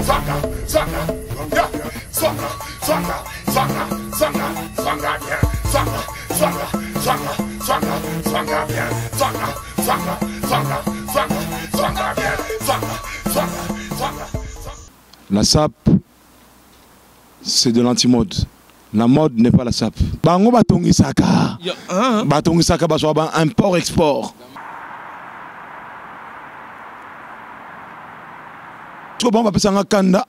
Swanga, swanga, yeah. Swanga, swanga, swanga, swanga, swanga bien. Swanga, swanga, swanga, swanga, swanga bien. Swanga, swanga, swanga, swanga, swanga bien. Swanga, swanga, swanga. La sape, c'est de l'antimode. La mode n'est pas la sape. Bango batongisaka. Batongisaka bazwa ba import export. Siko bango bapesanga kanda.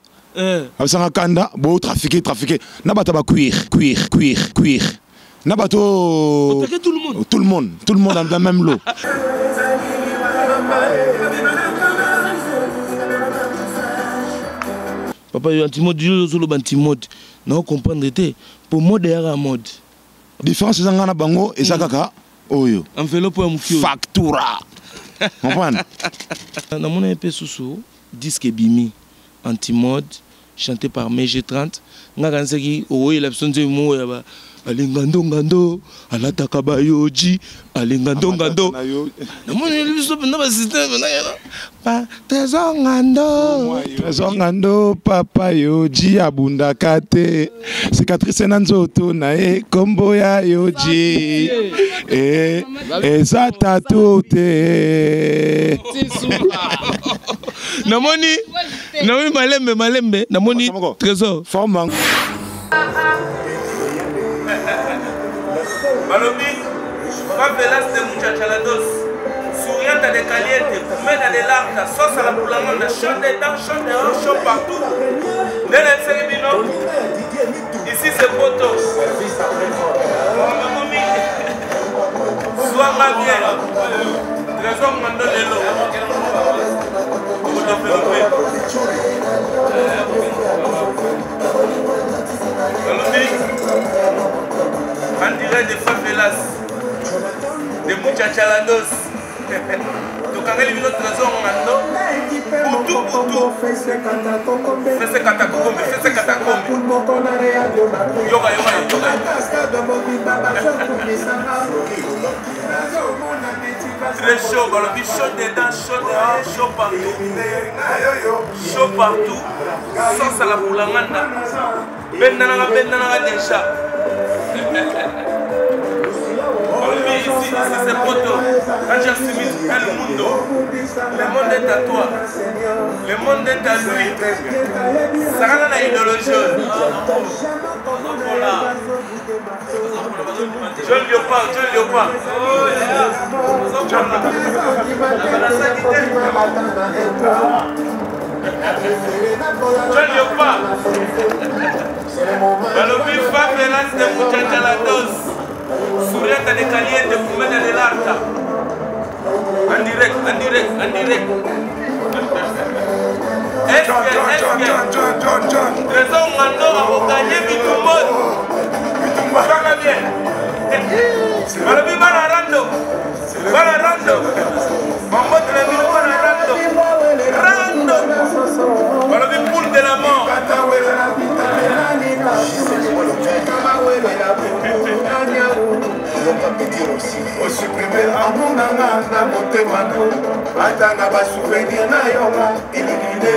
Bapesanga kanda, bo trafiquer, trafiquer. Na bato ba cuir, cuir, cuir, cuir. Na bato Attaquer tout le monde. Tout le monde, tout le monde dans le même lot. Papa, yo anti-mode, yo ozoloba anti-mode. Na comprendre te. Pour mode ya mode. Différence eza nga na bango eza kaka oyo. Enveloppe ya mokio. Factura. Comprendre? Na mona pe susu disque bimi anti-mode chanté par MG30. Nga kanisaki oyo la biso nzembo moko ya ba alinga ndongando alataka bayoji alinga ndongando. Namoni biso mpenza ba système mpenza ya ba Trésor Ngando. Trésor Ngando papa yoji abundaka te. Cicatrice na nzoto na ye kombo ya yoji. Eh, eza tatou te. Namoni, namoni malembe malembe, namoni Trésor. Forme. Balobi, favelas de muchachalados, souriante de caliente, comena de l'arca, sauce à la poulamanda, chaud dedans, chaud dehors, chaud partout. Nene Bino, ici c'est Poto. Sois bien. Trésor Ngando lelo. Okodéveloppe. Balobi, en direct de favelas, de muchachalados. Tokangeli bino Trésor Ngando. Butu butu. Fese katakombe, fese katakombe. Yoka yoka yoka. Très chaud, balobi chaud dedans, chaud dehors, chaud partout. Chaud partout. Sauce à la boulanganda. Bendananga, bendananga déjà. Balobi ici, ici c'est Poto. Raja Smith, El Mundo. Le monde est à toi. Le monde est à lui. Sakana na idéologie. John Léopard, John Léopard. John Léopard. Balobi favelas de muchachalados. Souriante de caliente, fumeta de l'arca. En direct, en direct, en direct. Est-ce que, est-ce que Trésor Ngando a gagné Bitumbo? Bitumba bien. Balobi bana rando. Bana rando. Mambote na bino bana rando. Rando. Balobi poule de la mort. Osupprime amour na nga na motema no ata na basouvenir na yo nga elikide.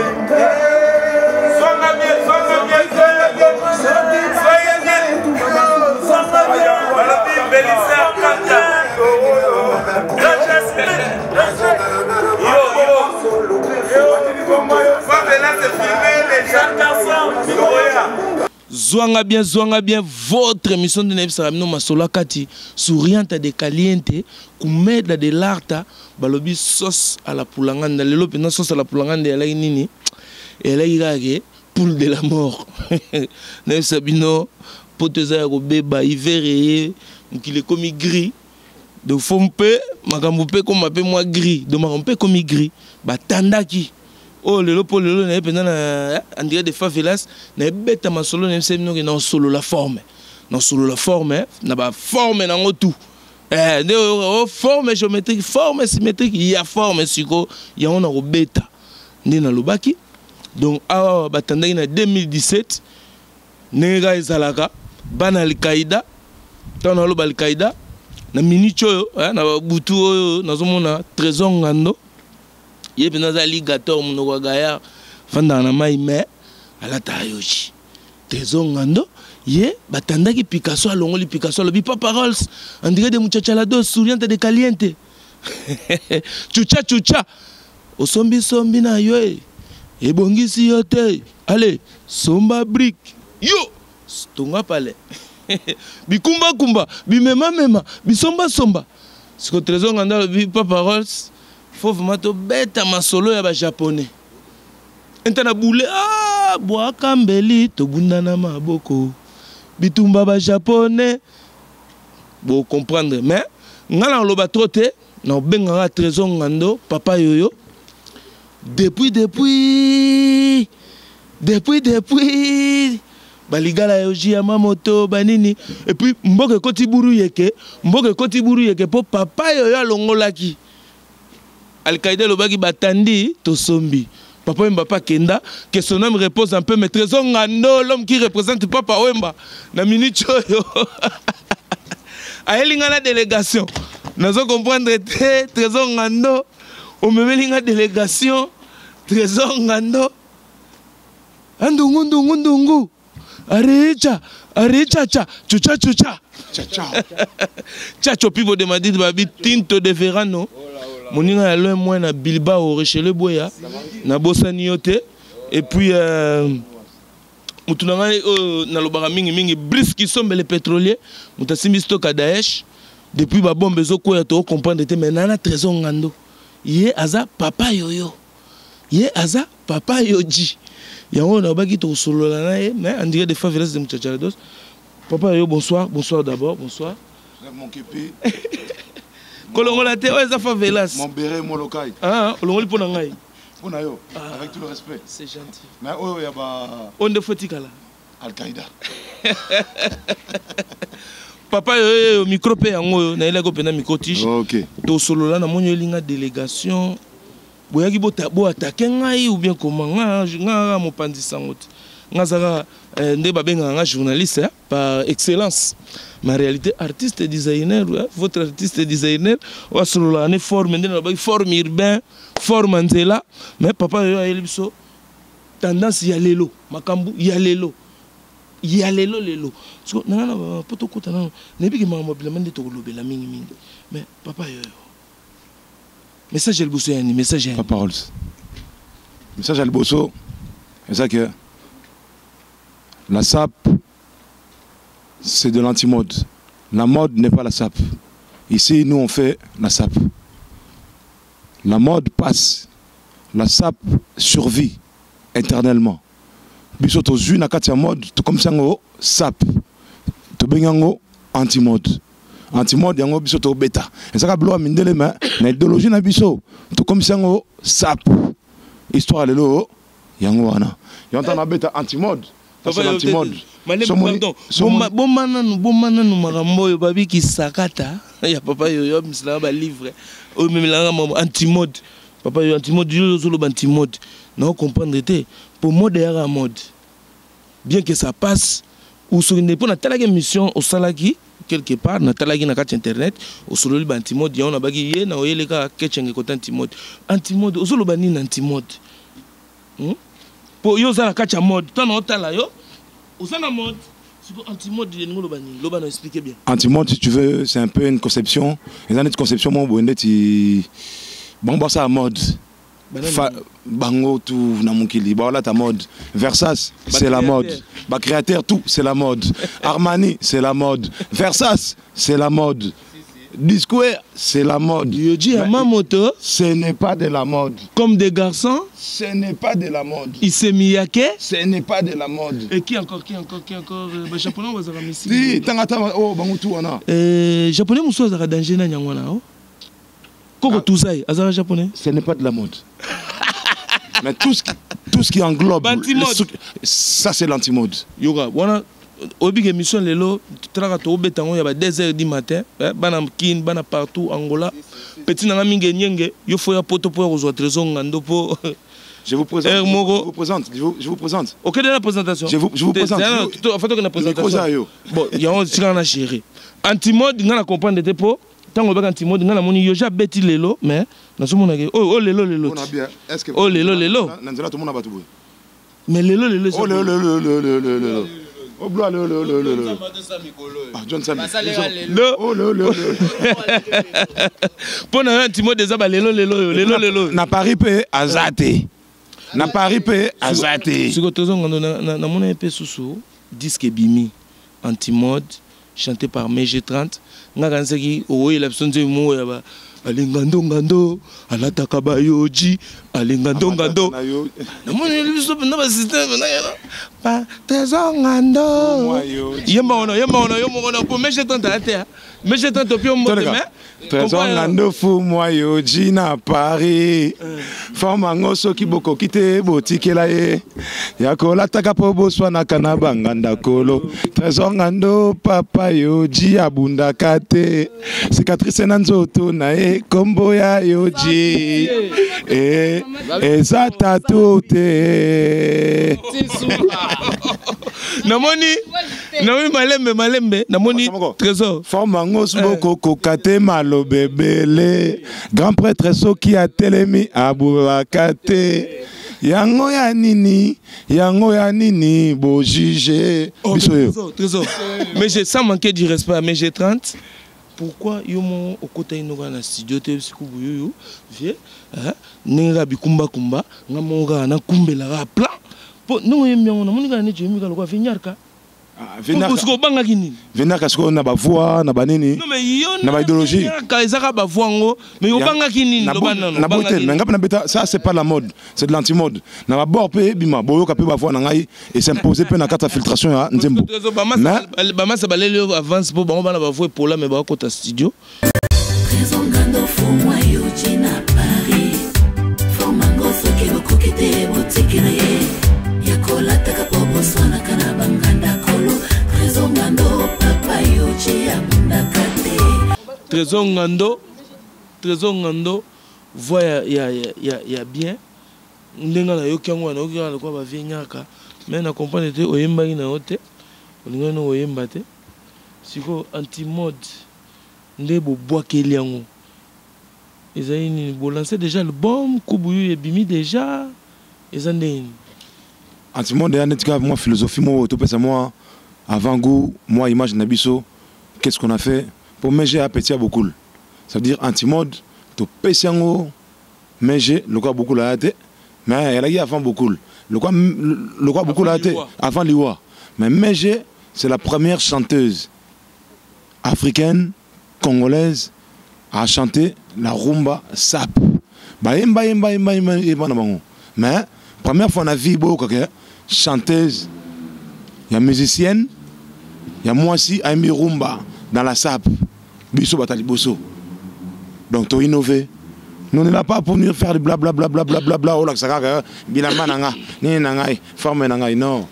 Songa bien, songa bien, songa bien. Songa bien. Songa bien. Balobi Belisa Kaka. Yo, yo. Favela se filmer les jeunes garçons. Zwanga bien, zwanga bien, votre émission de Nebsa Ramino Masola Kati, souriante de caliente, kumeda de l'arta, balobi sauce à la poulanganda. Lelo pena sauce à la poulanganda, elle a nini, elle a irage, poule de la mort. Nebsa Bino, poteza ya kobeba, hiver eye, mokili ekomi gris. De fond pe, makambo pe koma pe mwa gris. De makambo pe komi gris. Batandaki. Oh, lelo po lelo na ye mpenza na, en direct de favelas, na ye beta masolo na ye mse bino ke na solo la forme. Na solo la forme, na ba forme nango tout. Nde oyo, oh, forme géométrique, forme symétrique, il y a forme siko, yango na kobeta. Nde nalobaki. Donc, awa batandaki na 2017, ndenge kaka ezalaka, bana Al-Qaïda, ntango naloba Al-Qaïda, na minute oyo, na babutu oyo, nazomona Trésor Ngando, ye mpenza aza alligator monoko ya gaillard. Fandaka na mai mais alataka Yohji. Trésor Ngando ye batandaki Picasso, alongoli Picasso, alobi Papa Rolls on dirait des muchachalados souriante de caliente chucha chucha osombi sombi na yo e ebongisi yo te, allez somba brique yo tonga palais bikumba kumba bimema mema bisomba somba. Siko Trésor Ngando alobi Papa Rolls faut vraiment tobeta masolo ya ba japonais enta na bule ah, bwaka mbeli tobunda na maboko bitumba ba japonais bo comprendre. Mais nga na loba trop te, na obengaka Trésor Ngando papa yoyo depuis depuis depuis depuis baligala Yohji Yamamoto banini, et puis mboka ekoti buru yeke, mboka ekoti buru yeke po papa yoyo alongolaki Al-Qaïda lobaki batandi tosombi. Papa Wemba pa kenda, que son âme repose un peu, mais Trésor Ngando, l'homme qui représente Papa Wemba na minute oyo ayeli nga na délégation, nazo comprendre te. Trésor Ngando omemeli nga délégation. Trésor Ngando andungu ndungu ndungu aricha aricha cha chucha chucha Chacho Pivo de Madrid babi Tinto de Verano moninga ya loin moins na Bilbao Richelieu Boya na bosani yo te. Et puis mutu na ngai oyo nalobaka mingi mingi, Brice Kisombele pétrolier, moto asimbi stock ya Daesh depuis ba bombe ezokwea, to comprendre te. Mais nana Trésor Ngando ye aza papa yoyo, ye aza papa Yohji, yango nalobaki tokosolola na ye. Mais en direct de Favelas de Muchachalados, papa yo, bonsoir, bonsoir d'abord, bonsoir. Mon képi. Kolongola te, oyo eza Favelas. Mon béret Molokai. Ah, olongoli mpo na ngai. Mpo na yo, avec tout le respect. C'est gentil. Mais oyo ya ba oyo nde fo etikala. Al-Qaïda. Papa yoyo, micro mpe yango oyo nayelaki mpena micro tige. Ok. Tosolola. Namoni oyelinga délégation, boyaki boatake ngai ou bien koma nga kaka mopanzi sango te. Nga azaka nde babengaka nga journaliste hein, par excellence, ma réalité artiste designer hein, votre artiste designer oyo asololaka ne forme nde nalobaki forme urbain, forme nzela. Mais papa oyo ayeli biso tendance ya lelo, makambo ya lelo, ya lelo lelo. So nanga na po tokota nano, nayebiki makambo ya bilamba nde tokolobela mingimingi. Mais papa yoyo, message ya liboso yani, message ya Papa Rolls, message ya liboso eza que la sape, c'est de l'antimode. La mode n'est pas la sape. Ici, nous, on fait la sape. La mode passe, la sape survit éternellement. Biso tozwi na kati ya mode, tokomisi yango sape, tobengi yango antimode. Antimode yango biso tobeta, ezaka biloko ya mindele, mais na idéologie na biso tokomisi yango sape. Histoire lelo yango wana, yango ntango nabeta antimode, ça c'est l'antimode. Boma nanu, boma nanu makambo oyo babiki sakata ya papa yoyo amiselaka balivre oyo memelaka mambo antimode. Papa yo, antimode, yo ozoloba antimode, nao comprendre te po mode eyaka mode, bien que ça passe ou soki nde mpo natalaki émission osalaki quelque part, natalaki na kati internet, osololi ba antimode yango, nabaki ye na oyele kaka kechenge kota antimode. Antimode, ozoloba nini antimode? Po yo oza na kati ya mode, ntango otala yo oza na mode. Siko antimode elingi oloba nini? Loba na explique bien. Antimode, si tu veux, c'est un peu une conception, eza neti conception moko boye ndeti bango basala mode. Bango tout na mokili baolata mode. Versace, c'est la mode. Bacréateur, tout c'est la mode. Armani, c'est la mode. Versace, c'est la mode. Dsquared, c'est la mode. Yohji Yamamoto. Ce n'est pas de la mode. Comme des garçons. Ce n'est pas de la mode. Issey Miyake. Ce n'est pas de la mode. Et qui encore, qui encore, qui encore? Bah, japonais bazaka misi. Si, tanga tanga oh bango tout wana. Japonais musu azaka danger na nyangwana oh. Koko ah. Tuzai, azaka japonais. Ce n'est pas de la mode. Mais tout ce qui englobe ça, c'est l'antimode. Yoga, wana oyebi émission lelo talaka tobeta yango ya ba 2 heures du matin, bana Kin, bana partout, Angola, petit nanga mingi enyenge yo fo ya poto mpo ya kozwa Trésor Ngando mpo Je vous présente. Heure moko. Je vous présente. Je vous présente. Okende na présentation. Je vous présente. Fa tokende na Micro présentation. yo. Bon, yango tikaka na gérer antimode. Nga na comprendre te mpo ntango olobaki antimode, nga namoni yo ja beti lelo, mais nazomonake oyo oyo lelo lelo On a ti. bien. Est-ce que Oh, lelo, lelo. Na nzela tomona bato boye. Mais lelo lelo Oh, lelo lelo lelo lelo lelo. Oh, blo lelo lelo lelo lelo. Ah, John Sami. Oh, lelo lelo. Mpo na yo antimode eza balelo lelo oyo lelo lelo oyo. Na Paris mpe aza te. Na Paris mpe aza te. Sikoyo tozongando namona ye mpe susu disque ebimi antimode chanté par Mg 30. Nga kanisaki okoyela biso nzembo moko ya ba alingando ngando alataka bayoji alingando ngando. Namoni biso mpenza basysteme ba trésor ngando yemba wana yemba wana yo moko na po Mg 30 aya te Mg 30 opio mbote mais Trésor ngando fu mwa yoji na Paris. Forme yango soki bokoki te botikela ye ya kolataka mpo boswanaka na banganda kolo. Trésor ngando papa yoji abundaka te, cicatrice na nzoto na ye kombo ya yoji e, eza tatu te. Namoni namoni malembe malembe namoni Trésor forme yango soki bokokoka te maloba ebele. Grand prêtre soki atelemi abulaka te. Yango ya nini, yango ya nini bojuge biso yo. Trésor, Trésor. Mais j'ai sans manquer du respect à Mg 30. Pourquoi yo mo okota ino na studio te siku buyuyu vie hein ndenge kaka bikumba kumba nga moko kaka nakumbelaka plan po ndenge oyembi yango namoni kaka neti oyembi kaka lokola vinyarka. Sikoyo obangaki nini? Venaka sikoyo na bavoix na banini na baidéologie eza kaka bavoix yango, mais obangaki nini? Loba nano. Na bote, mais nga mpe nabeta ça c'est pas la mode, c'est de l'antimode. Na babord mpe ebima boyoka mpe bavoix na ngai et s'imposer mpe na kati ya filtration ya nzembo. Bamasa baleli yo avance mpo bango bana bavoix epola mais bakota studio. Trésor Ngando fumwa yoji na Paris. Formango soki bokoki te botikela ye ya kolataka po boswanaka na banganda kolo. Trésor Ngando papa yoji abundaka te. Trésor Ngando, Trésor Ngando voix ya, ya, ya, ya, ya bien ndenge nayoki yango wana nayoki kaka lokola bavie nyaka mais na comprendre te oyembaki na yo te olingaki no oyemba te. Sikoyo antimode nde bobwakeli yango ezali nini? Bolance déjà album kubuyu ebimi déjà eza ndenge nini? Antimode ya neti kaka mwa philosophie moko topesa mwa avant goût mwa image na biso. Qu'est-ce qu'on a fait pour Mg a petit ya bokul? Ça veut dire antimode topesi yango Mg lokola bokul aya te, mais elaki avant bokul lokola lokola bokul aya te avant liwa. Mais Mg c'est la première chanteuse africaine congolaise à chanter la rumba sap. Ba yemba yemba yemba yemba yemba na bango. Mais première fois na vie boyoka ke chanteuse ya musicienne ya mwasi ayembi rumba dans la sap. Biso bata liboso. Donc to innover. Nous on est là pas pour venir faire du bla bla bla bla bla bla bla olakisa kaka bilamba na nga nini na ngai forme na ngai non.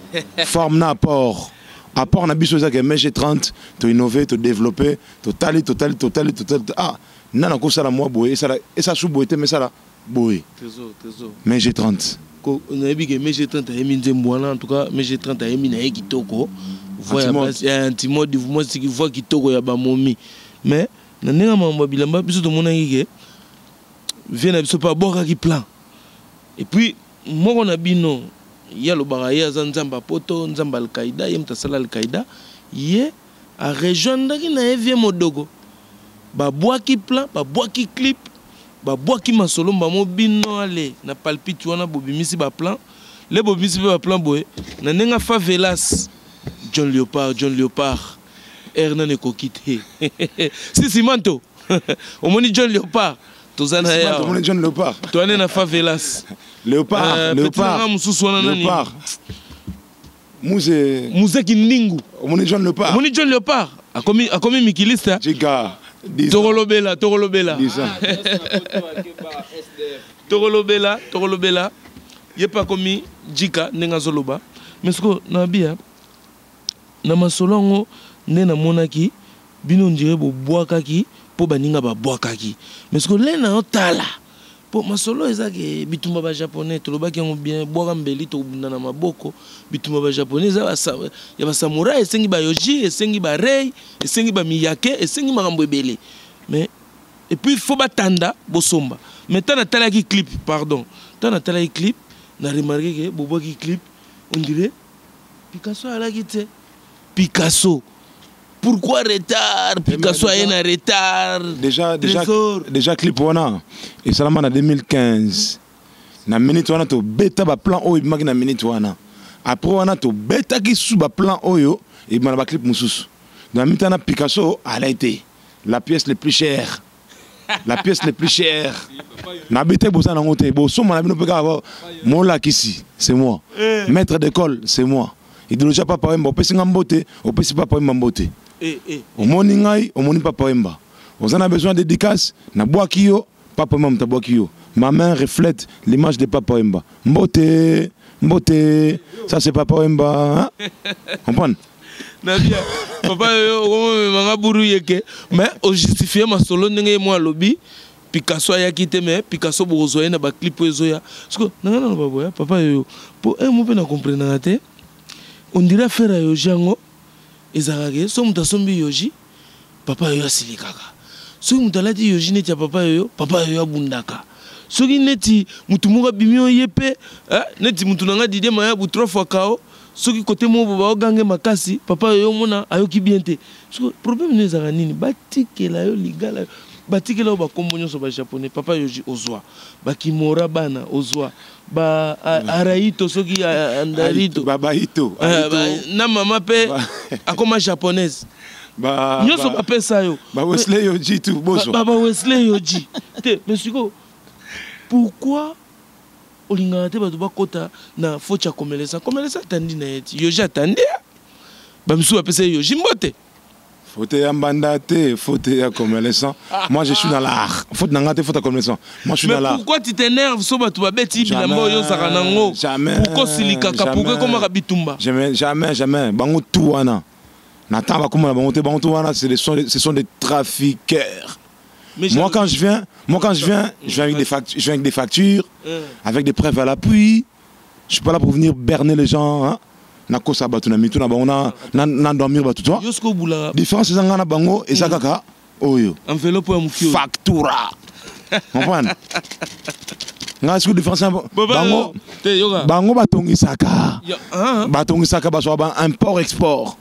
Forme na apport. Apport na biso ezaka MG 30 to innover, to développer, to tali to tali to tali to tali. Ah nana kosala mwa boye esala esa su boye te mais sala boye. Trésor, Trésor. MG 30. Ko nayebi ke MG 30 ayemi nzembo wana, en tout cas MG 30 ayemi na ye kitoko. Voix ya basi, ya antimode, moi siki voix kitoko ya ba momi. Mais na ndenge mambo bilamba biso tomonaki ke vie na biso pa bwakaki plan. Et puis moko na bino ye alobaka ye aza nzambe ya poto, nzambe ya Al-Qaïda, ye moto asala Al-Qaïda, ye a rejoindaki na ye vie modogo. Babwaki plan, babwaki clip, babwaki masolo mbamo bino ale na palpite wana bobimisi ba plan. Le bobimisi pe ba plan boye na ndenge favelas John Leopard, John Leopard Hernan ekoki te. Si Simanto omoni John Leopard toza na ye awa. Omoni John Leopard. Toane na favelas. Leopard, Leopard. Petit nanga mosusu wana nani? Leopard. Muze. Muze Kindingu. Omoni John Leopard. Omoni John Leopard. Akomi, akomi mikiliste. Jiga. Tokolobela, tokolobela. Dix ans. Tokolobela, tokolobela. Ye pa akomi Jika ndenge azoloba. Mais siko na bia na masolo yango nde namonaki bino ndire bobwakaki po baninga babwakaki. Mais siko le na yo tala po masolo eza ke bitumba ba japonais tolobaki yango bien, bwaka mbeli tobunda na maboko. Bitumba ba japonais eza ya ba samouraï, esengi ba yoji, esengi ba rei, esengi ba miyake, esengi makambo ebele. Mais et puis faut batanda bosomba. Mais tant natalaki clip, pardon, tant natalaki clip, na remarqué que bobwaki clip On dirait Picasso alaki te. Picasso. Pourquoi retard? Picasso aye na retard. Déjà déjà déjà clip wana esalama na 2015. Na minute wana tobeta ba plan oyo ebimaki na minute wana. Après wana tobetaki susu ba plan oyo ebima na ba clip mosusu. Na minute wana Picasso alai te. La pièce la plus chère. La pièce la plus chère. Na bete boza nango te. Bosomba na bino pe kaka molakisi, c'est moi. Eh. Maître d'école, c'est moi. Idéologie ya Papa Wemba, opesi nga mbote, opesi Papa Wemba mbote. Eh, eh. Omoni ngai, omoni Papa Wemba. Oza na besoin de dédicace, na bwaki yo, Papa Wemba moto abwaki yo. Ma main reflète l'image de Papa Wemba. Mbote, mbote, ça c'est Papa Wemba. Hein? Comprendre? Nabia, papa yo okomomema nga buru yeke, mais ojustifie masolo ndenge ye mwa alobi. Picasso ayaki te mais Picasso bokozwa ye na ba clip oyo ezoya. Siko na nga naloba boya papa yoyo po un mot pe na comprenaka te. On dirait affaire ya Yoji yango ezalaka ke soki moto asombi Yoji papa yoyo asilikaka. Soki moto alati Yoji neti ya papa yoyo, papa yoyo abundaka. Soki neti moto moko abimi oyo ye pe eh, neti moto na nga Didier Mayabu 3 fois KO soki kote moko bo baogange makasi papa yoyo omona ayoki bien te. Siko problème no ezalaka nini? Batikela yo ligala batikela yo bakombo nyonso ba japonais papa yoji ozwa ba kimora bana ozwa ba araito soki andarito ba baito eh, na mama pe akoma japonaise nyonso bapesa yo ba Wesley Yoji tout bozo ba Wesley Yoji te mais siko pourquoi olingaka te bato bakota na faute ya komelesa komelesa atandi na ye ti yoji atandi bamisusu bapesa ye yoji mbote. Faute ya mbanda te, faute ya commerçant. Moi je suis dans l'art. Faute na nga te, faute ya commerçant. Moi je suis dans l'art. Mais pourquoi tu t'énerves so bato babeti bilamba oyo ozalaka nango? Jamais. Pourquoi osilikaka? Pourquoi ekomaka bitumba? Jamais, jamais, jamais. Bango tout wana. Na temps bakoma na bango te, bango tout wana, ce sont des trafiqueurs. Mais moi quand je viens, moi quand je viens, je viens avec des factures, je viens avec des factures, avec des preuves à l'appui. Je suis pas là pour venir berner les gens, hein. Nakosa bato na mitu na bango na na dormir bato toi. Yo siko bulaka. Différence eza nga na bango eza mm. kaka oyo. Enveloppe ya muki. Factura. Comprendre? Nga siko différence bango bango batongisaka. Ah. Batongisaka bazwa ba import export.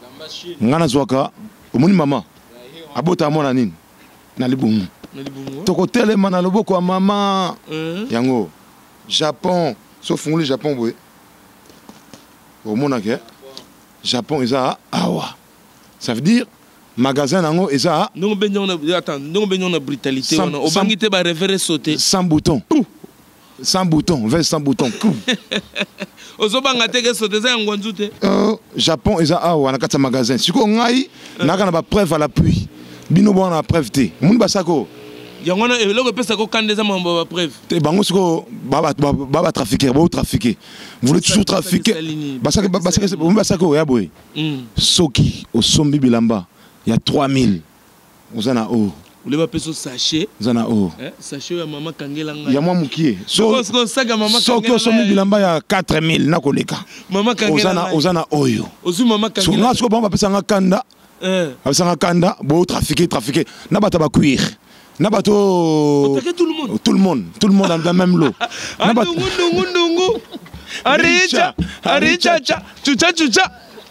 Nga nazwaka omoni mama abota mwana nini? Na libumu. Tokotelema na loboko ya mama. Eh. Yango Japon, so fungoli Japon boye. Omona ke Japon eza awa. Ça veut dire magasin nango eza ndongo benyo na attends ndongo benyo na brutalité wana obangi te ba revere sauter sans bouton. Sans bouton, veste sans bouton. Ozobanga te ke sauter eza ya ngwanzu te. Euh, Japon eza awa na kati ya magasin. Sikoyo ngai naka na ba preuve à l'appui. Bino bwana na preuve te. Moni basako. Yango wana eloko epesaka okanda eza makambo ya ba preuve. Te bango sikoyo ba ba ba trafiquer, ba trafiquer. Vous voulez toujours trafiquer. Basaka basaka basaka oya boye. Hmm. Soki osombi bilamba ya 3000 oza na o. Ole bapesa sachet. Oza na o. Eh, sachet ya mama kangela ngai. Ya mwa mukie. So saka mama soki osombi bilamba ya 4000 na koleka. Mama kangela. Oza na oza na oyo. Ozui mama kangela. So nga sikoyo bango bapesa nga kanda. Eh. Bapesa nga kanda bo trafiquer trafiquer na bato ba cuir. Na bato Attaquer tout le monde. Tout le monde, tout le monde dans le même lot. Na bato ndungu ndungu. Aricha, aricha cha, chucha chucha.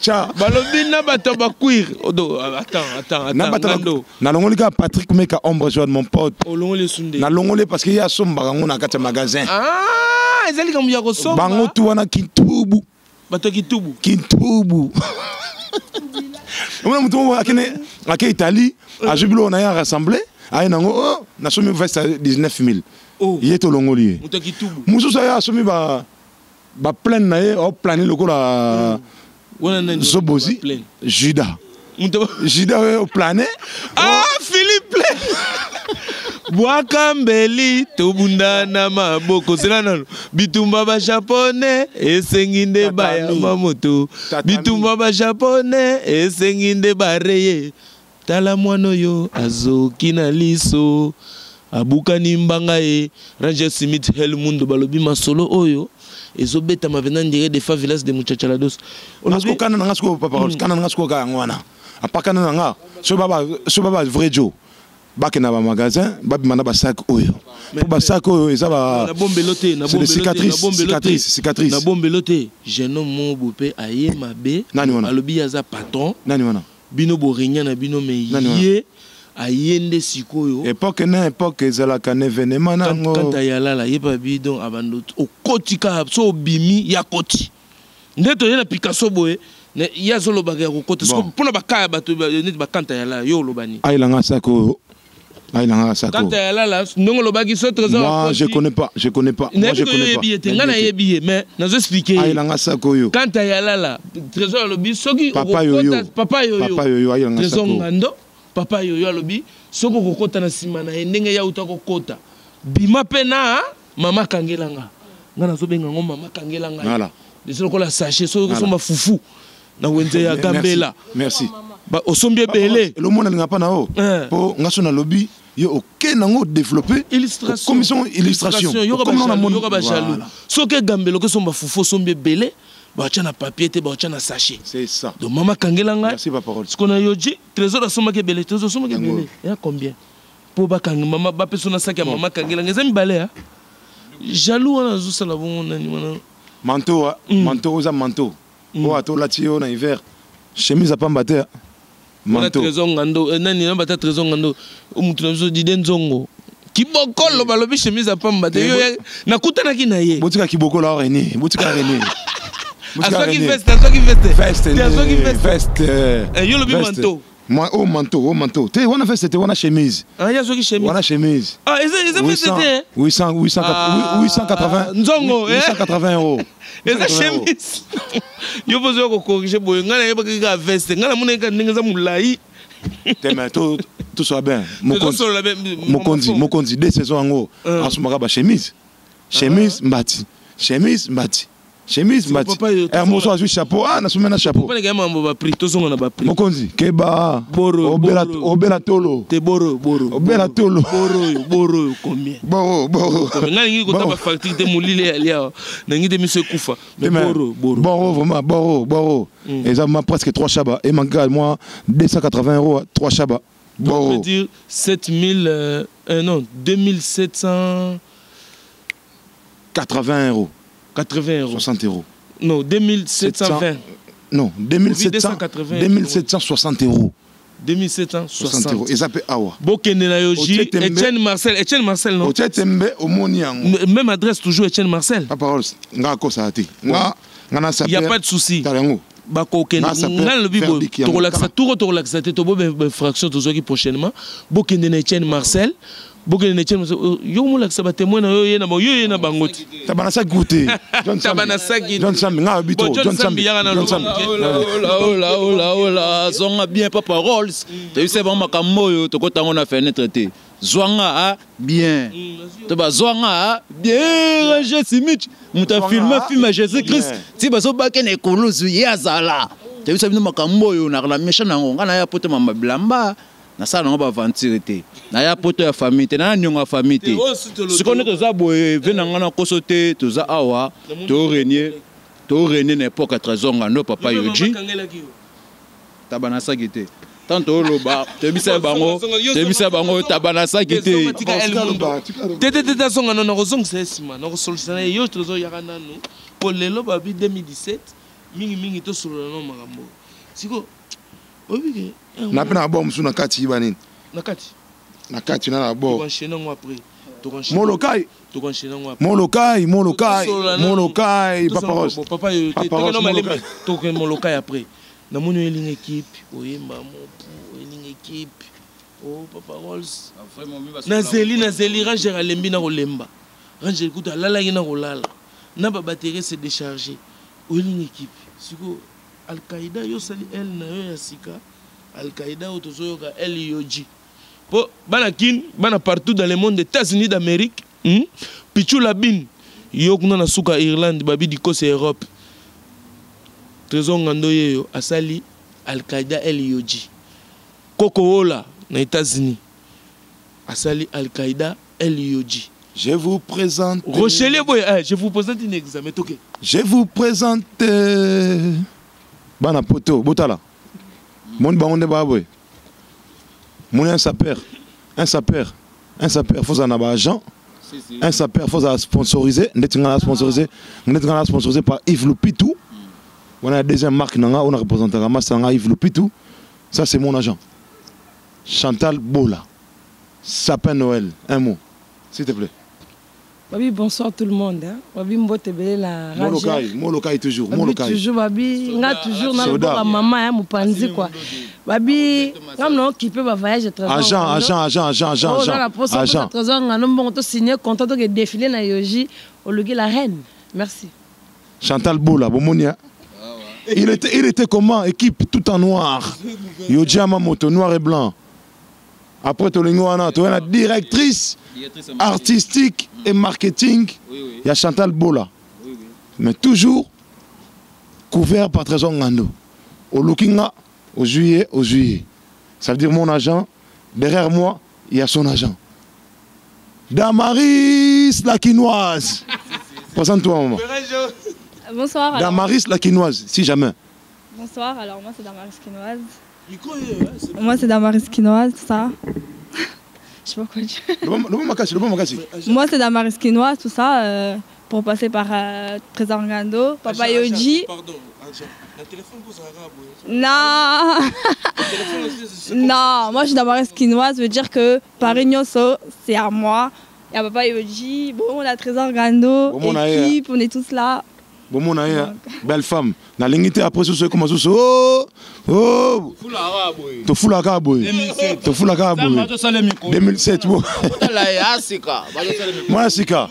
Cha. Balobi na bato ba cuir. Odo, attends, attends, attends. Na bato na longoli ka Patrick Meka ombre joie de mon pote. Olongoli sunde. Na longoli parce que ya somba bango na kati ya magasin. Ah, ezali kambo ya kosomba. Bango tu wana kitubu. Bato kitubu. Kitubu. Omona moto moko akende ake Italie, azwi biloko na ye rassemblé, aye nango oh, nasomi veste ya 19000. Oh. Ye tolongoli ye. Moto ya kitubu. Mosusu aye asomi ba ba pleine na ye, oplane lokola Wana nani? Zobozi, Judas. Moto Judas oyo oplane. Ah, Philippe bwaka mbeli tobunda na maboko zela nano bitumba ba japonais esengi nde bayamba moto bitumba ba japonais esengi nde bareye tala mwana oyo azoki na liso abukani mbanga ye Ranger Smith Hel Mundo balobi masolo oyo ezobetama mpenza ndire de favelas de muchachalados olobi kana na nga sikoyo papa kana na nga sikoyo kaka yango wana apa kana na nga soki baba vrai jo. Bakende na bamagasin, babima na basac oyo, mpo basac oyo eza ba Nabombelo te. C'est des cicatrices, cicatrices, cicatrices. Nabombelo te, jeune homme moko boye mpe aye mabe. Nani wana? Alobi ye aza patron. Nani wana? Bino borenia na bino me. Nani wana? Ye aye nde sikoyo. Époque na époque ezalaka na événement nango. Kanta yalala ye babi, donc abando okoti kaka so obimi ya koti nde toye na Picasso boye, ye azolobaka ya kokota. Bon. Mpona baka ya bato neti bakanta yalala, yo oloba nini? Ayelanga sac oyo, ayelanga sac oyo. Kanta yalala, ndenge olobaki so Trésor Moi, akoti. je connais pas, je connais pas, moi je Nayebi ko yo connais pas. oyebi ye te, ngai nayebi ye, mais nazo expliquer ye. Ayelanga sac oyo. Kanta yalala, Trésor alobi soki Papa okokota- Yoyo. Papa Yoyo. Papa Yoyo ayelanga Trésor sac oyo. Ngando, Papa Yoyo alobi soki okokota na nsima na ye ndenge ya uta kokota, bima mpe na mama kangelanga. Ngai nazobenga yango mama kangelanga. Voilà. Eza lokola sachet soki okosomba fufu na wenze ya Gambela. Merci. Osombi ebele. Elomona alinga mpa na yo. Eh. Mpo nga so nalobi, yo okende yango développer. Illustration. Commission illustration. Yoka. Okomi na Bajaloux, moni- yoka bajaloux. Voilà. Soki egambela, okosomba fufu, osombi ebele, baotya na papier te, baotya na sachet. C'est ça. Donc mama kangela ngai. Merci, papa Rolls. Sikoyo na yoji, Trésor asombaki ebele, Trésor asombaki Yango. ebele eya combien mpo bakangi mama bapeso na saki ya mama kangela ngai? Eza mibale ya jaloux wana azosala bongo, nani wana? Manteau ah, manteau oza manteau oyo ata olati yo na hiver, chemise apamba te ah. Wana Manteau. Trésor Ngando, nani na bata Trésor Ngando, mutu na biso Dide Nzongo Kibokolo, balobi chemise apamba te. Eh, Yo nakutanaki na ye. Botika Kibokolo awa, Rene, botika Rene. Botika Azwaki René. veste, azwaki veste. Veste. Te, azwaki veste. Veste. Eh, yo lobi veste. manteau. Moi, oh manteau, oh manteau te wana, veste te wana, chemise. Ah, ye azwaki chemise. Wana chemise. Ah, eza veste te, eh? 800, 800, Ah, 880. Nzongo, eh? 880 euros. Eza 880 euros. chemise. Yo mpo ozoya kocorriger boye, ngai nayebaki kaka veste, ngai namonaki kaka ndenge eza molai. Te, mais tout soit bien, mokonzi. Tozosolola Mokonzi, mokonzi, deux saisons yango Ah. asomaka bachemise, chemise mbati, chemise mbati, chemise mbati. Papa, yo, Eh, moso azwi chapeau, ah, nasombi na chapeau. Papa, ngai mambo baprix, tozonga na baprix. Mokonzi, keba. Boro, obela boro. Obela tolo. Te, boro, boro. Obela tolo. Boro oyo, boro oyo combien? Boro, boro. Ngai nalingi kota Boro. bafacture te, molili eyali awa, nangi te miso ekufa. Te, Mais mais boro, boro. Boro, vraiment, boro, boro eza ma presque 3 chaba emanka moi 280 euros, 3 chaba. On peut Boro. dire 7000, non, 2700. 80 euros. 80 euros. 60 euros. Non, 2720. Non, 2700. 280. 2760 euros. 2760. 60 euros eza mpe awa. Bokende na yo Otie J tembe. Etienne Marcel, Etienne Marcel, non? Otie tembe, omoni yango. Même adresse toujours, Etienne Marcel. Papa Rolls, nga akosala te, nga nga na Il y a pas de souci. Tala yango. Bakokende. Nga sapeur ngai nalobi boye, verdict yango. tokolakisa Kaka. turo, tokolakisa te, tobo bainfraction tozwaki prochainement. Bokende na Etienne Marcel, bokende na Etienne Marcel. Oh, yo molakisa batémoin na yo, ye na bango, yo ye na bango te. Tabana saki te, John Sambi. Tabana saki. John Sambi, nga abi Bon, to John John Sambi Sambi. yaka na John loba. Sambi. Ola, ola, ola, ola, ola, zonga bien, papa Rolls. Toyebisa bango makambo oyo tokota yango na fenêtre te. Zwanga a bien, to bazwanga a bien. Roger Simich, moto afilme film ya Jésus Christ ti bazobake na ekuluzu, ye azala. Toyebisa bino makambo oyo nakala méchant nango. Ngai naya poto mama bilamba, nasala nango baaventure te, naya poto ya famille te, naya niongo ya famille te. Te, oyo si tolobi- Sikoyo nde toza boye ve na ngai na koso te, toza awa, torenie, torenie na époque ya Trésor Ngando, papa Yo mpe Yoji. mama akangelaki yo. Taba na saki te. Tant toloba, toyebisa bango, toyebisa bango taba na saki te. Zonga, tika El Tika Mundo. loba, tika loba. Te, te, te, te, azonga nano, nakozongisa ye nsima, nakosolisa na ye. Yo tozoyaka nanu mpo lelo babi 2017, mingimingi tosolola nano makambo siko oyebi ke Na mpe na bor mosusu na kati, yiba nini? Na kati. Na kati na bor. Tokoenchaîne yango après, tokoenchaîne. Molokai. Tokoenchaîne yango après. Molokai, Molokai. Tosolola nanu. Molokai, papa Tosolola- Rolls. Bon, papa yo te. Papa Tokende Rolls, malembe. Molokai. Tokende Molokai après. Namoni oyelinga équipe, oyemba mopu, oyelinga équipe o papa Rolls. Nazeli, nazeli, Ranger alembi na kolemba, Ranger kutu alalaki na kolala na babatterie se décharge. Oyelinga équipe sikoyo Alkaïda, yo osali ele na yo ya sika, Alkaïda oyo tozoyoka el yoji mpo bana Kin, bana partout dans le monde, États-Unis d'Amérique, Pichu Labine, yo kuna na suka Irlande, babi dikose Europe, Trésor Ngando yeyo asali Alkaïda el yoji. Koko Wola na États-Unis asali Alkaïda el yoji. Je vous présente. Rochelier boye, eh, je vous présente une examen toke. Je vous présente. Bana poto, botala. Moni bango nde baya boye. Moni un sapeur. Un sapeur, un sapeur, faut en avoir agent. Un sapeur, faut la sponsoriser. Ndeti nga na sponsorisé, ndeti nga na sponsorisé par Yves Lupitou. On a la deuxième marque nanga, on a représenté Masanga Yves Lupitou. Ça c'est mon agent. Chantal Bola. Sapin Noël, un mot. S'il te plaît. Babi, bonsoir tout le monde. Hein. Babi, mbote belé la Molokai, Molokai toujours, Babi, Molokai. toujours, Babi, nga toujours, na Soda. ba maman, hein, mupanzi quoi. Babi, nga mna occupé ba voyage trésor. Agent, agent, agent, agent, agent, Oh, dans la agent. poste, Agent. trésor, nga no mbongo to signer contrat to ke défiler na Yoji, oluki la reine. Merci. Chantal Bola, Bomonia. Il était comment? Équipe tout en noir. Yoji Amamoto, noir et blanc. Après Tolingo wana, tu la directrice artistique et marketing. Il y a Chantal Bola. Mais toujours couvert par Trésor Ngando. Au Lukinga, au juillet, au juillet. Ça veut dire mon agent, derrière moi, il y a son agent. Damaris la quinoise. Présente-toi, maman. Bonsoir. Alors, Damaris la quinoise, si jamais. bonsoir, alors moi c'est Damaris Quinoise. Moi c'est Damaris Quinoise, tout ça. Je sais pas quoi dire. Le bon makasi, le bon makasi. Moi c'est Damaris Quinoise, tout ça, pour passer par Trésor Ngando, Papa Yoji. Pardon, agent. Le téléphone pose arabe. Non. Non, moi je suis Damaris Quinoise, veut dire que Paris Nyoso, c'est à moi. Il y a Papa Yoji, bon, on a Trésor Ngando, Bon, on a, équipe, on est tous là. Bon, mon aïe, belle femme. Na lingité après sous comment sous oh oh. Tofula boy. Tofula boy. 2007 bo. Moi sika.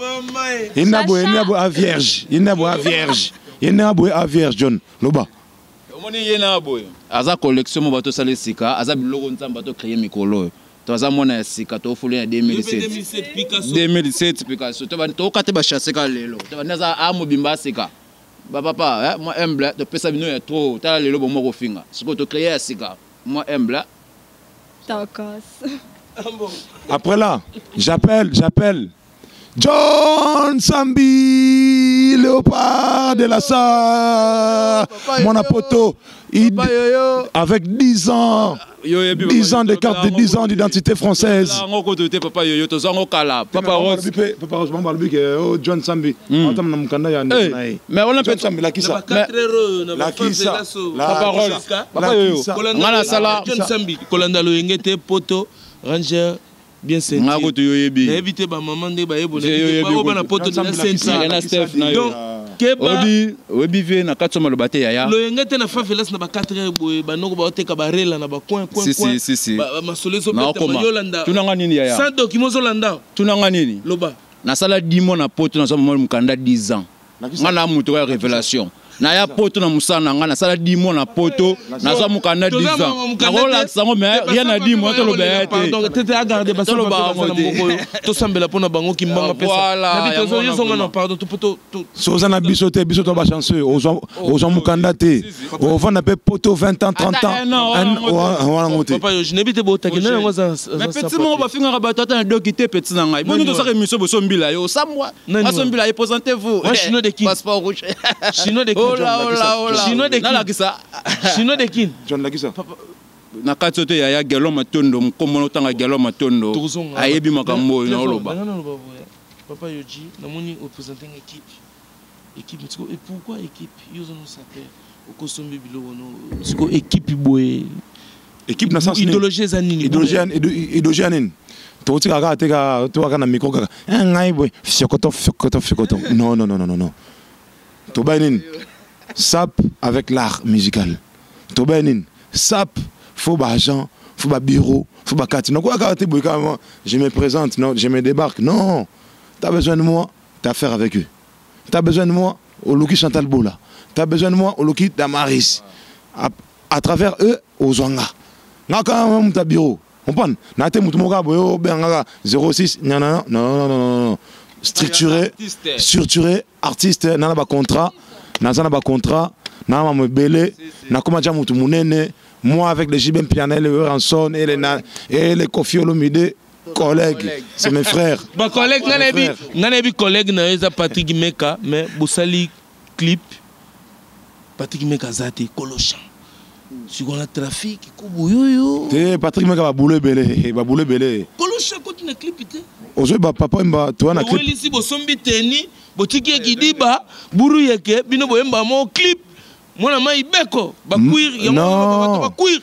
Ina boy, ina boy a vierge. Ina boy a vierge. Ina boy a vierge John. Loba. Omoni ye na boye aza collection mo bato osala esika aza biloko nzambe bato créer mikolo oyo to aza mwana ya sika tofuli na 2007 2007 Picasso to toyoka te bachasse kaka lelo to bandi aza a mobimba asika bapapa eh, mwa humble topesa bino ya trop tala lelo bomo kofinga sikoyo tocréer ya sika mwa humble. Tokos. Après là, j'appelle John Sambi, léopard de la Sarre, mon apoto, avec 10 ans, 10 ans de carte de 10 ans d'identité française. Yango koto te papa yoyo tozwango kala papa Rose. Papa Rose, bon, lui, que, oh, John Sambi, attends, na mukanda ya Eh, na ye. mais on John Sambi, la kisa. La kisa. Papa Rose. Papa yoyo. Nga nasala John Sambi kolanda loyenge te poto ranger bien nga koto yoyebi. Nayebi te bamama nde Nde yoyebi bayebola bana poto John de Sambi, la Yaya na ceinture Steph na yo. Donc keba Obi oyebi vie na kati ya maloba te yaya. Loyenge te na favelas na ba 4 heures boye banoko baoteka barela na bacoin coin Si, si, coin. si, si. Masolo ezobeta Naokoma. yolanda Tunanga nini yaya? Sans document ozolanda. Tunanga nini? Loba. Nasala 10 mois na poto nazwa mama mokanda 10 ans. Nga na moto ya révélation. Naya poto na mosala na nga nasala 10 mois na poto nazwa mokanda 10 ans. Nakolakisa yango mais rien à 10 mois toloba ya te. Tete agarde Toloba yango te. tosambela mpona bango kimbanga Voilà, yango wana pesa vraiment. na pardon to poto So oza na biso te, biso to bachanceux, ozwa mokanda te, ovanda mpe poto 20 ans, 30 Ata ans. un an, wana yango te. Wana yango te. Papa yo je nebi te botaki na yango aza Mais petit moko bafingaka bato ata na doki te petit na ngai. Boni Nani tosaka émission bosombila yo osambwa. Nani wana? Asombila ye présentez-vous. Moi, chinois de qui? Passeport rouge. Chinois de qui? Ola ola ola. Chinois de qui? Nalakisa. Chinois de kin John Lakisa. Na kati oyo te yaya Gelo Matondo nkombo na otanga Gelo Matondo ayebi makambo oyo naoloba. Papa Yoji namoni oprésente nga équipe équipe siko et pourquoi équipe yo oza no saper okosombi biloko no siko équipe boye Équipe na sens nini? Idéologie eza nini? Idéologie ya nini? Tokotika kaka te kaka tokaka na micro kaka. Eh, ngai boye fiokoto fiokoto fiokoto. Non non non non non non. Tobai nini? Sap avec l'art musical. Tobai nini? Sap faut ba agent, faut ba bureau, faut ba kati. Non quoi kaka te boye kaka moi, je me présente, non, je me débarque. Non. T'as besoin de moi, t'as affaire avec eux. T'as besoin de moi, oluki Chantal Bola. T'as besoin de moi, oluki Damaris. À travers eux, ozwanga. Nga kaka mutu ya bureau. Comprendre? Na te mutu moko boye obengaka 06 non non non non non non non. Structuré, Artiste. structuré, artiste na na ba contrat, na za na ba contrat, na ma mobele, na koma ja mutu munene, moi avec les JB Mpiana, les Ranson et les et les Koffi Olomide, collègues, c'est mes frères. Ba collègue nga nayebi Frère. nga nayebi collègue na yo eza Patrick Meka mais bosali clip Patrick Meka aza te kolochan. Sikoyo na trafic kubu yoyo. Te Patrick Meka babulo ebele, babulo ebele. Kolusha koti na clip te. Ozoi ba papa mba toa na clip. Owelisi bosombi teni, botiki ye kidiba, buru yeke bino boyemba mo clip. Mwana mai beko, ba cuir, yango Non. ba cuir.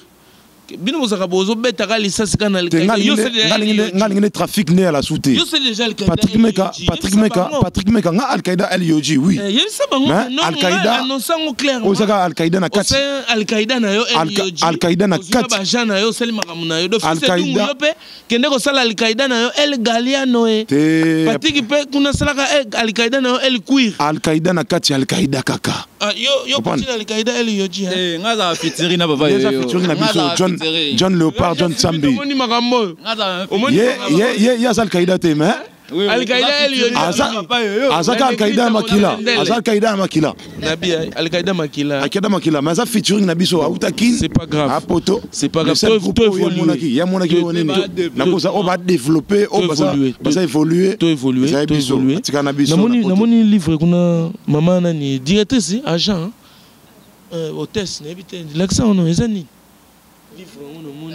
Bino bozaka bozobetaka lisasi kaka na Te nga yo lingi c'est nga lingi nga lingi trafic ne ya la soute. Yo c'est déjà Al-Qaïda. Patrick Meka, Patrick Meka, Patrick Meka nga Al-Qaïda El Yoji, oui. Yebisa bango Mais non, Al-Qaïda- annonce yango clairement. Ozaka Al-Qaïda na kati. Osali Al-Qaïda na yo El Yoji. Al-Qaïda na Ozwi kati. baagent na yo osali makambo na yo. Donc fils Al-Qaïda- Edungu yo mpe kende kosala Al-Qaïda na yo El Galiano e. Te Patrick mpe kuna asalaka Al-Qaïda na yo El Queer. Al-Qaïda na kati Al-Qaïda kaka. Ah, yo yo Comprendre. koti na Al-Qaïda El Yoji. hein. Eh, nga azala fitiri na papa Déjà yoyo. featuring na Nga biso azala John fitiri. John Leopard, John Sambi. Omoni makambo oyo. Nga azala Omoni Ye makambo ye ye ye aza Al-Qaïda te mais Oui, oui, Al-Qaïda toza El Yoji. fitiri na Aza- papa yoyo. azaka Al-Qaïda ya makila, aza Al-Qaïda ya makila. Nabi Al-Qaïda makila. Al-Qaïda makila, mais aza featuring na biso auta kin. C'est pas grave. A poto. C'est pas Le grave. seul groupe Toi oyo évoluer. yamonaki, yamonaki oyo nini. Na koza oyo ba développer, oyo Toi baza évoluer. baza évoluer. To évoluer, Eza to biso, évoluer. atika na biso. Namoni na poto. namoni livre kuna mama nani directrice agent hein? Hôtesse nayebi te lakisa ono eza nini livre yango namoni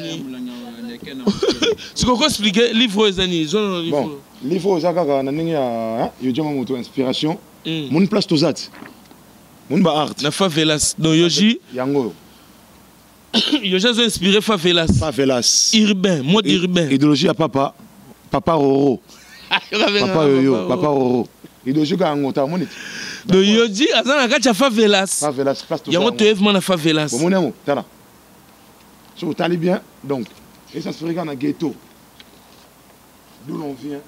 sikoyo koexplike livre oyo eza nini zwa na livre Bon, oyo. livre oyo eza kaka na ndenge ya yoji mwa moto inspiration. Moni place toza ti. Moni ba art. Na favelas donc yoji Yango oyo. yoji azo inspiré favelas Favelas. Urbain, mode urbain. Idéologie ya papa, papa Roro. Papa yoyo, papa Roro. Idéologie kaka yango ta moni ti. Donc yoji aza na kati ya favelas. Favelas place toza. Yango toyevema na favelas. Bomoni yango, tala. Soki otali bien, donc, esinspiré kaka na ghetto. D'où l'on vient.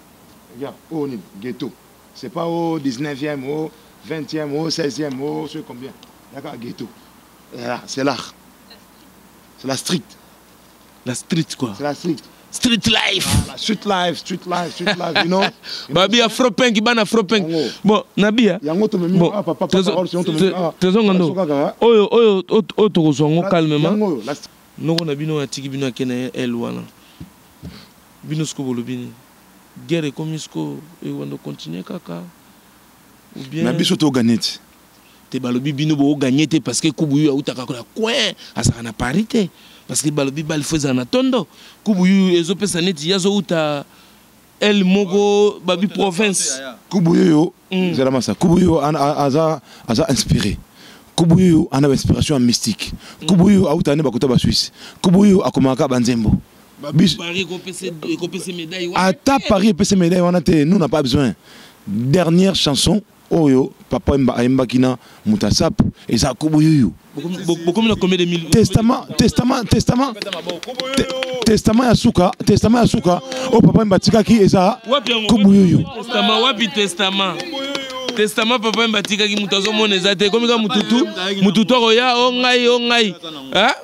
Regarde, oyo nini, ghetto. C'est pas au 19e, au 20e, au 16e, au je sais combien. Yaka ghetto. Là, c'est l'art. C'est la street. La street quoi. C'est la street. Street life. La street life, street life, street life, you know. Babi afropink bana afropink. Yango. Bon nabia. Yango tomemi Bon, ah papa Trésor- parole sinon tomemi ah. Trésor Ngando. Soka kaka. Oyo oyo oyo tokozwa yango calmement. Yango oyo, la Noko na bino atiki bino ake na ye ele wana. Bino sikoyo bolobi nini? Guerre ekomi sikoyo ewanda continue kaka ou bien Mais biso to gagner ti. Te balobi bino booganye te parce que kubu yu autaka na coin azalaka na Paris te parce que balobi balifo ezala na tondo kubu yu ezopesa neti ye azouta ele moko babi province. Kubu yoyo, zela masa. Kubu yoyo aza aza inspiré. Kubu yoyo ana ba inspiration ya mystique. Kubu yoyo auta ne bakota ba Suisse. Kubu yoyo akomaka ba nzembo. Paris ekopesa médaille wana. Ata Paris epesa médaille wana te, nous n'a pas besoin. Dernière chanson oyo papa Wemba ayembaki na moto asap eza kubu yoyo. Bokomi na combien de mille? Testament, testament, testament, testament ya suka, testament ya suka oyo papa Wemba atikaki eza Wapi yango? kubu yoyo. Testament wapi? Testament, testament papa Wemba atikaki moto azomona eza te. Ekomi kaka mututu mututu akoya o ngai o ngai. Ah?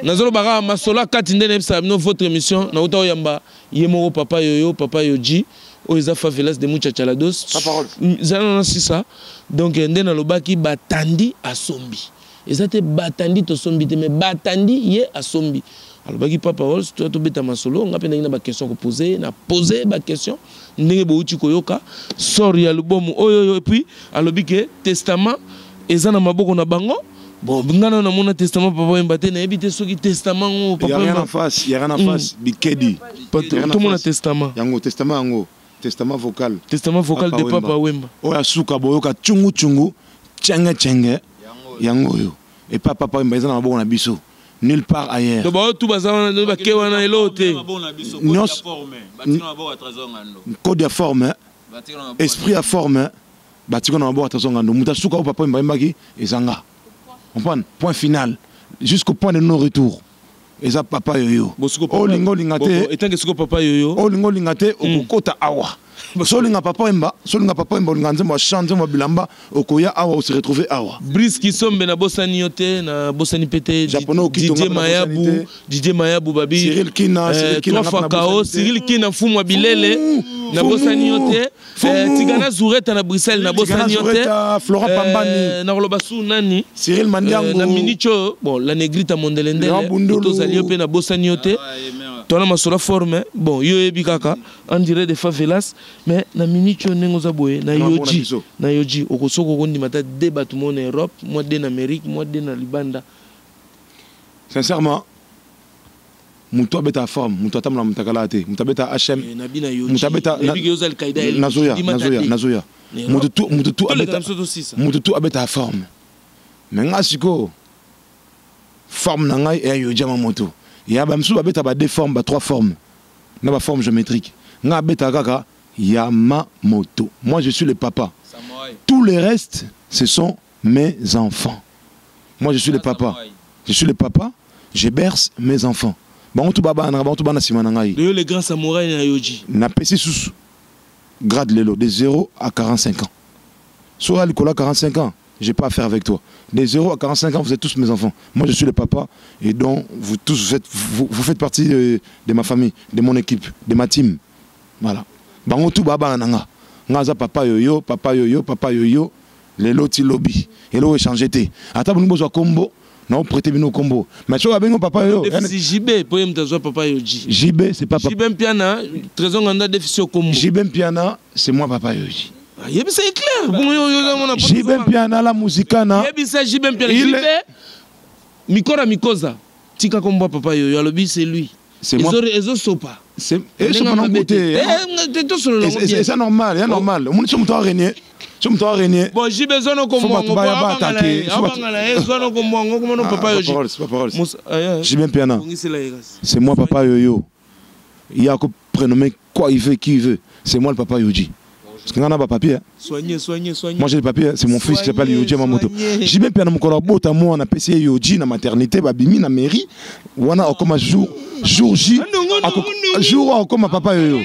Nazoloba kaka masolo akati nde nayebisaka bino votre émission nauta oyamba ye moko papa yoyo papa yoji oyo eza favelas de muchachalados. Papa Rolf. Zala na sisa donc nde nalobaki batandi asombi eza te batandi tosombi te mais batandi ye asombi alobaki papa Rolls toya tobeta masolo nga mpe ndenge na baquestion kopose na pose baquestion ndenge bouti koyoka sort ya album oyo oyo et puis alobi ke testament eza na maboko na bango. Bon, nga nano namona testament papa Wemba te nayebi te soki testament ngo Y papa a rien Wemba en face, y a rien en face. Bikedi. Y a rien en tomona face. testament. Yango testament yango, testament vocal. Testament vocal de papa Wemba. Oyo asuka boyoka tchungu tchungu, tchenge tchenge. Yango oyo. Et pas papa Wemba eza na maboko na biso. Nulle part ailleurs. To baoyo tu baza wana nde bake wana eloo te. Code ya forme, esprit ya forme, batika na maboko ya Trésor Ngando. Moto asuka oyo papa Wemba ayembaki eza nga. Comprendre? Point final. Jusqu'au point de non-retour. Eza papa yoyo. Olinga olinga te. Etanke sikoyo papa yoyo. Olinga olinga te okokota awa. So olinga papa Wemba, so olinga papa Wemba olinga nzembo ya chant, nzembo ya bilamba, okoya awa ose retrouver awa. Brice Kisombe nabosani yo te nabosani mpe te. Japonais Okito, Didier nga mpe nabosani Mayabu te. Didier Mayabu babi Cyril Kina, Cyril Kina, trois nga mpe fois nabosani KO te. Cyril Kina mfumu ya bilele Fumu, nabosani yo te. Fumu. Tigana Zureta na Bruxelles nabosani yo te. Zureta, Florent Pambani. Nakoloba su nani? Cyril Mandiango. Na minute oyo bon la negrita Léon mondelendele Bundulu. tozali yo mpe nabosani yo te tona masolo forme bon yo oyebi kaka en direct de favelas mais na minute oyo ndenge oza boye na Na maboko na yoji biso. na yoji okosoki okondima ta de bato mo na Europe mwa de na Amérique mwa de na libanda. Sincèrement, moto abeta forme, moto atambola motakala te, moto abeta HM, moto abeta nazoya, nazoya, nazoya. Moto tout, moto tout abeta, moto tout abeta forme. Mais nga sikoyo forme na ngai eya Yohji Yamamoto. Ya ba misusu babeta ba deux formes, ba trois formes, na ba forme géométrique. Nga abeta kaka Yamamoto. Moi je suis le papa. Tout le reste, ce sont mes enfants. Moi je suis le papa. Je suis le papa, je berce mes enfants. Bango tout baba na bango tout bana sima na ngai. Yo le grand samouraï na Yohji. Na pesi sous grade lelo de 0 à 45 ans. Soit likolo 45 ans, j'ai pas affaire avec toi. De 0 à 45 ans, vous êtes tous mes enfants. Moi je suis le papa et donc vous tous vous faites, vous, vous faites partie de ma famille, de mon équipe, de ma team. Voilà. Bango tout baba na nga. Nga za papa yoyo, papa yoyo, papa yoyo. Lelo ti lobby. Elo échanger te. Ata boni bozwa kombo, na prêter bino kombo. Mais tu vois bengo papa yoyo. Déficit JB, pour yem tazo papa Yohji. JB, c'est pas papa. JB Mpiana, Trésor Nganda déficit au kombo. JB Mpiana, c'est moi papa Yohji. Ah, yebi c'est clair. Bon yo yo mon JB Mpiana la musicana. Yebi c'est JB Mpiana. JB Mikora Mikoza. Tika kombo papa yoyo, alobi c'est lui. C'est moi. Ezo sopa. C'est ezo sopa non côté. Eh, c'est normal, c'est normal. Mon somme toi régner. Somme toi régner. Bon, JB zono kombo ngo ba attaquer. Zono kombo ngo komo no papa Yohji. C'est pas parole. JB Mpiana. C'est moi papa yoyo. Il y a prénommé quoi il veut, qui il veut. C'est moi le papa Yohji. Parce que n'a pas papier. Soignez, soignez, soignez. Moi j'ai le papier, c'est mon fils qui s'appelle Yohji Yamamoto. JB Mpiana mokolo bota moi on a PC Yohji na maternité babimi na mairie. Wana okoma jour jour J jour okoma papa yoyo.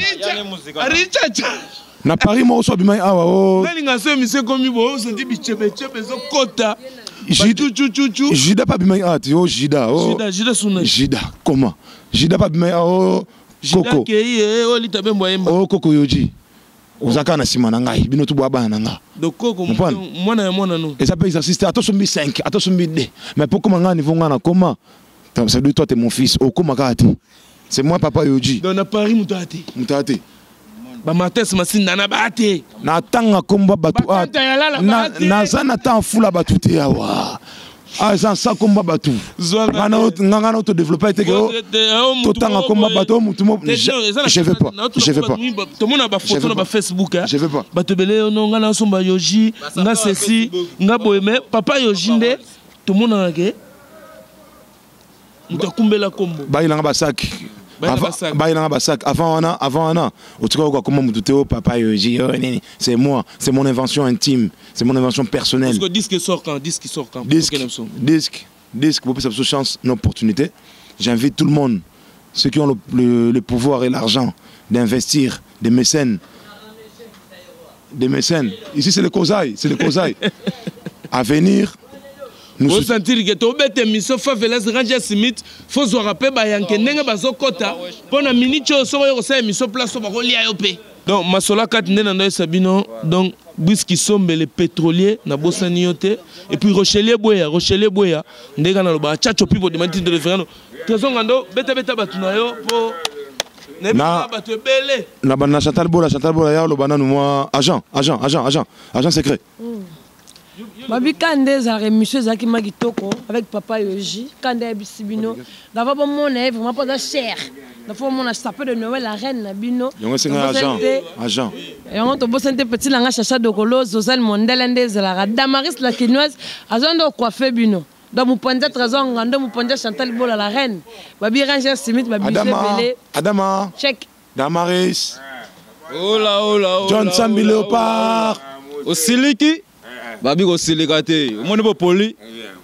Na Paris moi so bimai awa o. Nalinga so monsieur komi bo senti bichebe chebe zo kota. Jida pa bimai ah ti o Jida o. Jida Jida suna. Jida comment? Jida pa bimai o Koko. Jida kei o lita bembo yemba. O Koko Yohji. Ozaka na sima na ngai bino tubo bana na nga. Donc koko mwana ya mwana no. Et ça peut exercice attention mi 5, attention mi 2. Mais pour comment nga niveau nga na comment? Ça doit toi t'es mon fils, o koma ka te. C'est moi papa Yohji. Donc na Paris mutati. Mutati. Ba Martes Masinda na baate. Na tanga komba batu a. Na na za na tan fula batu te awa. Ah za sa komba batu. Nga na auto développer te ko. To tanga komba batu mutu mo je veux pas. Je veux pas. To mona ba photo na ba Facebook hein. Je veux pas. Bato bele no nga na somba Yohji, nga ceci, nga boye mais papa Yohji nde to mona ke mutu akumbela kombo. Ba ilanga ba sac. Ba sac avant wana avant wana otika ko koma mutu te papa Yohji c'est moi, c'est mon invention intime, c'est mon invention personnelle. Parce que disque sort quand, disque sort quand. Disque disque disque pour cette chance, une opportunité. J'invite tout le monde, ceux qui ont le pouvoir et l'argent d'investir, des mécènes. Des mécènes. Ici c'est le Kozaï, c'est le Kozaï. À venir nous sentir que to bete mission favelas Ranger Smith faut zo rappeler ba yanke ndenge bazo kota pona minute oyo soko yo sa émission place ba ko lia yo pe. Donc masola 4 ndena ndo sabino donc Bwiski Sombe le pétrolier na bosani yo te et puis Rochelier Boya Rochelier Boya ndeka na loba chacho pipo demande de référendum. Trésor Ngando beta beta batuna yo po na na bana Chantal Bola Chantal Bola ya loba nanu moi agent agent agent agent agent secret. Babi kande za remission za ki magitoko avec papa Yohji kande bisibino d'abord bon mon est vraiment pas cher. D'abord mon sapin de Noël la reine na bino. Yango senga agent agent. Yango to bosante petit langa chacha de kolo Zozal Mondela ndeza la Damaris la Kinoise azondo coiffer bino. Donc mupanza Trésor Ngando mupanza Chantal Bola la reine. Babi Ranger Smith babi Adama Adama check. Damaris. Ola ola ola. John Sambi Léopard. Osiliki babi kosilika te omoni bopoli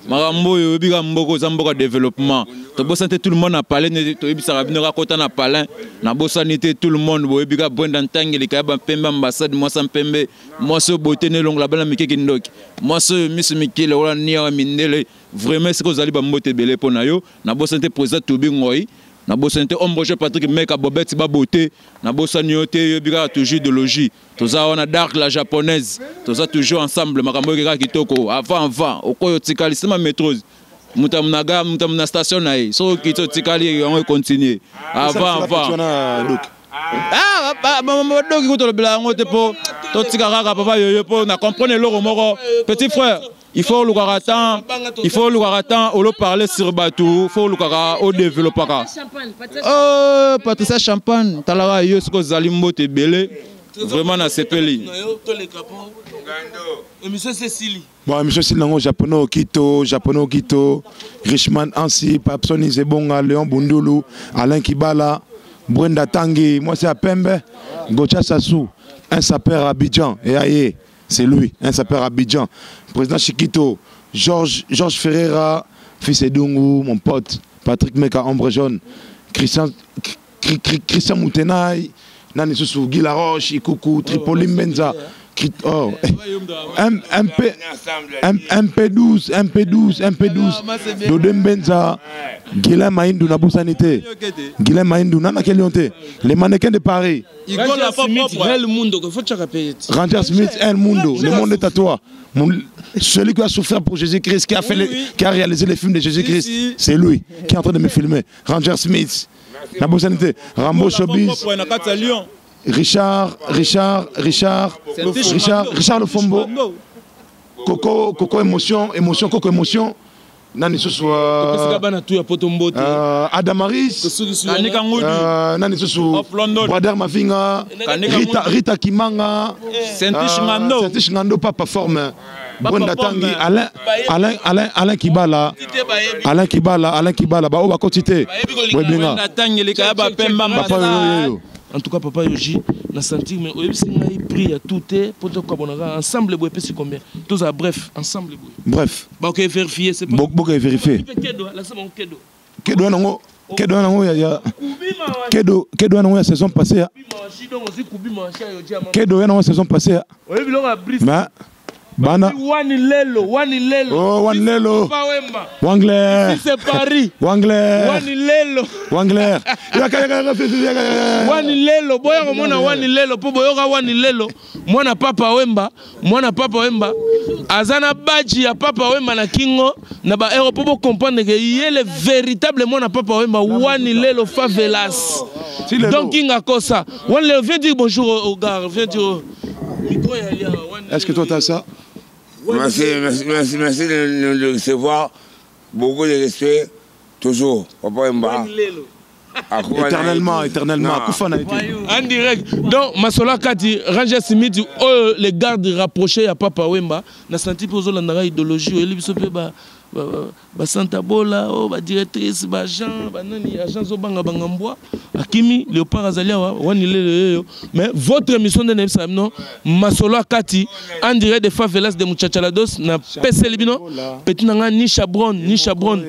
makambo oyo oyebi kaka mboka oza mboka développement tobosani te tout le monde na palais toyebisaka bino kaka kota na palais nabosani te tout le monde boyebi kaka Brenda Ntangeleka ya bampembe ambassade mwasi mpembe mwasi oyo bote na elongola bana mikeki ndoki mwasi oyo miso mikele ola niawa mindele vraiment esika ozali bambote ebele mpo na yo nabosani te président Tobi Ngoi nabosani te ombre Patrick Meka Bobet babote nabosani yo te oyebi kaka toujours idéologie toza wana dark la japonaise toza toujours ensemble makambo oyo kaka kitoko avant avant okoyo otikali sima métro mutu na gare mutu na station na ye soki okiti otikali yango econtinue avant avant ah badoki kutolobela yango te mpo totika kaka papa yoyo mpo na comprendre eloko moko petit frère. Il faut olukaka temps, il faut olukaka temps olo parler sur bato, faut olukaka odevelopaka. Oh, Patricia Champagne, talaka yo soki ozali mbote ebele, vraiment nasepeli. Émission Cécilie. Bon, émission Cécilie nango japonais Okito, japonais Okito, Richman Ansi, Papson Zebonga, Léon Bundulu, Alain Kibala, Brenda Tangi, moi c'est à Pembe, Gocha Sassou, un sapeur à Abidjan, et aïe, c'est lui, un sapeur à Abidjan. Président Chiquito, Georges Georges Ferreira, fils Edungu, mon pote, Patrick Meka, Ombre Jaune, Christian, Christian Moutenaï, Nani Soussou, Guy Laroche, Ikuku, Tripoli Mbenza, oh, MP, MP12, MP12, MP12, Dodé Mbenza, Guilain Maïndou, Nabou Sanité, Guilain Maïndou, Nana Kelionte, les mannequins de Paris. El Mundo, Ranger Smith, El Mundo, le monde est à toi. Celui qui a souffert pour Jésus-Christ, qui a, fait les, qui a réalisé les films de Jésus-Christ, c'est lui qui est en train de me filmer. Ranger Smith, Nabou Sanité, Rambo Showbiz. Richard, Richard, Richard, Richard, Richard Lofombo, Coco, Coco émotion, émotion, Coco émotion. Nani susu Adamaris, Nani susu Brader Mavinga, Rita, Rita Kimanga, Saint-Tiche Ngando, Saint-Tiche Ngando, Papa Forme, Brenda Tangi, Alain, Alain, Alain, Alain Kibala, Alain Kibala, Alain Kibala, ba oba kotite, Brenda Tangi likaya ba pemba papa yo. En tout cas, papa Yoji, na senti mais oyebisi ngai prix ya tout te pour te kabonaka ensemble boye pesi combien? Tout ça bref, ensemble boye. Bref. Ba OK vérifier c'est pas. Bon vérifier. Kedo, la sama kedo. Kedo nango, kedo nango ya kedo, kedo nango ya saison passée. Kedo nango saison passée. Oyebi longa bris. Mais Bana. Wani lelo, wani lelo. Oh, wani lelo. Wangler. C'est Paris. Wangler. Wani lelo. Wangler. Wani lelo. Boya komona wani lelo. Po boyoka wani lelo. Mwana papa Wemba. Mwana papa Wemba. Azana badge ya papa Wemba na kingo. Na ba ero po bo comprendre que il est le véritable mwana papa Wemba. Wani lelo favelas. Donc kinga kosa. Wani lelo, viens dire bonjour au gars. Viens dire. Micro ya lia. Est-ce que toi t'as ça? Merci, merci, merci, merci de nous recevoir. Beaucoup de respect, toujours. Papa Wemba. Éternellement, éternellement. En direct. Donc, Masola Kati, Ranger Smith, oh, les gardes rapprochés à Papa Wemba, n'a senti pour la idéologie, il ba ba Santa Bola, oh, ba directrice, ba agent, ba nani, agent Zobanga Bangambwa, Akimi, Léopard Azalia, wani le mais votre émission de Nebsa, non, Masola Kati, en direct des favelas de Muchachalados, na PC Libino, petit nanga ni Chabron, ni Chabron,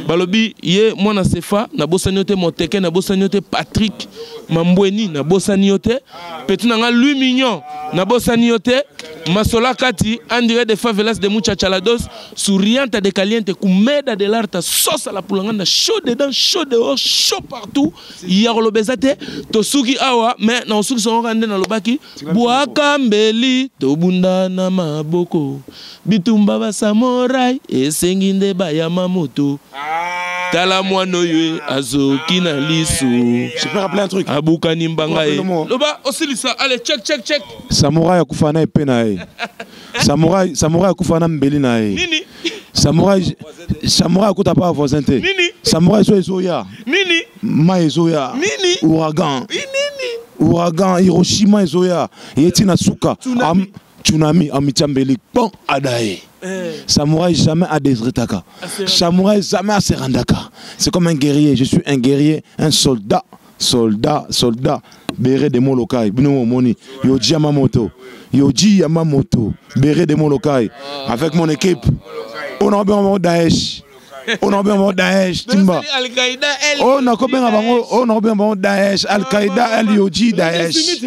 Balobi, ye, moi na Sefa, na Bossaniote Monteke, na Bossaniote Patrick, Mambweni, na Bossaniote, petit nanga Louis Mignon, na Bossaniote, Masola Kati, en direct des favelas de Muchachalados, souriante de caliente, kumeda de l'art, sauce à la poulanganda, chaud dedans, chaud dehors, chaud partout. Yarolobezate, tosuki awa, mais na osuki son rende na lobaki, buaka mbeli, tobunda na maboko, bitumba ba samouraï, esenginde ba yamamoto. Tala mwana oyo azoki na liso. Je peux rappeler un truc. Abukani mbanga ye. Loba osilisa, allez check check check. Samouraï akufa na epée na ye. Samouraï, samouraï akufa na mbeli na ye. Nini? Samouraï, samouraï akuta pas voisin te. Nini? Samouraï so ezoya. Nini? Ma ezoya. Nini? Ouragan. Nini? Ouragan Hiroshima ezoya. Yeti na suka. Tsunami. Tsunami amitia mbeli bon adaye. Samouraï jamais à Desretaka. Samouraï jamais à Serandaka. C'est comme un guerrier. Je suis un guerrier, un soldat. Soldat, soldat. Béret de Molokai. Bino Moni. Yoji Yamamoto. Yoji Yamamoto. Béret de Molokai. Avec mon équipe. On a bien Daesh. On a bien Daesh. Timba. On a bien Daesh. Al-Qaïda, El Yoji, Daesh.